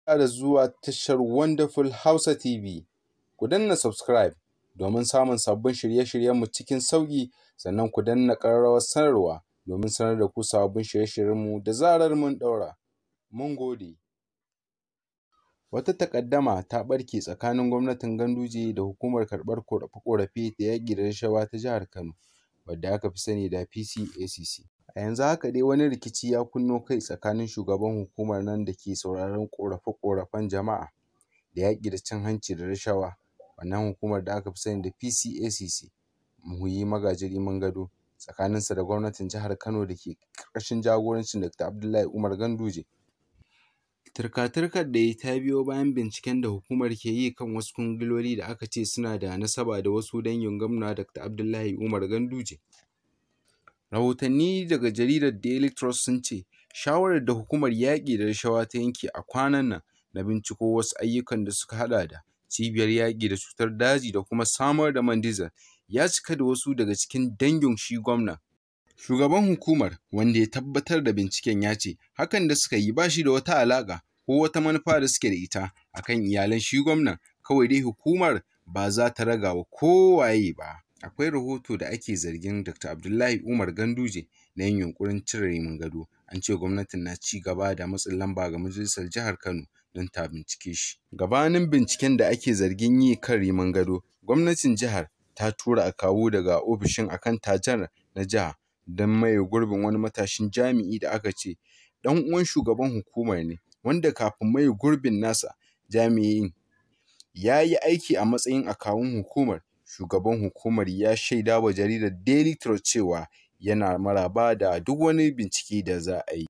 Da zuwa tashar Wonderful Hausa TV. Ku danna subscribe domin samun sabbin shirye-shiryenmu cikin sauƙi, sannan ku danna ƙararrawar sanarwa domin sanar da ku sababbin shirye-shiryenmu da zarar mun ɗaura. Mun gode. Wata taƙaddama ta ɓarke tsakanin gwamnatin Ganduje da hukumar karɓar ƙorafe-ƙorafe da yaƙi da rashawa ta jihar Kano, wadda aka fi sani da PCACC. A yanzu haka dai wani rikici ya kunno kai tsakanin shugaban hukumar nan da ke sauraron ƙorafe-ƙorafen jama'a da yaƙi da cin hanci da rashawa, wannan hukumar da aka fi sani da PCACC, Muhuyi Magaji Rimin Gado, tsakaninsa da gwamnatin jihar Kano da ke ƙarƙashin jagorancin Dr. Abdullahi Umar Ganduje. Turka-turkar dai ta biyo bayan binciken da hukumar ke yi kan wasu kwangiloli da aka ce suna da nasaba da wasu dangin gwamna Dr. Abdullahi Umar Ganduje. Rahotanni daga jaridar Daily Trust sun ce shawarar da hukumar yaƙi da rashawa ta yanke a kwanan nan na binciko wasu ayyukan da suka haɗa da cibiyar yaƙi da cutar daji da kuma samar da man diesel ya cika da wasu daga cikin dangin shi gwamnan. Shugaban hukumar, wanda ya tabbatar da binciken, ya ce hakan da suka yi ba shi da wata alaƙa ko wata manufa da suke da ita a kan iyalan shi gwamnan, kawai dai hukumar ba za ta raga wa kowaye ba. Akwai rahoto da ake zargin Dr. Abdullahi Umar Ganduje na yin yunƙurin cire Rimin Gado. An ce gwamnatin na ci gaba da matsin lamba ga majalisar jihar Kano don ta bincike shi. Gabanin binciken da ake zargin yi kan Rimin Gado, gwamnatin jihar ta tura akawu daga ofishin Akanta Janar na jiha don maye gurbin wani matashin jami'i da aka ce ɗan uwan shugaban hukumar ne, wanda kafin maye gurbin nasa, jami'in ya yi aiki a matsayin akawun hukumar. Shugaban hukumar ya shaida wa jaridar Daily Trust cewa yana maraba da duk wani bincike da za a yi.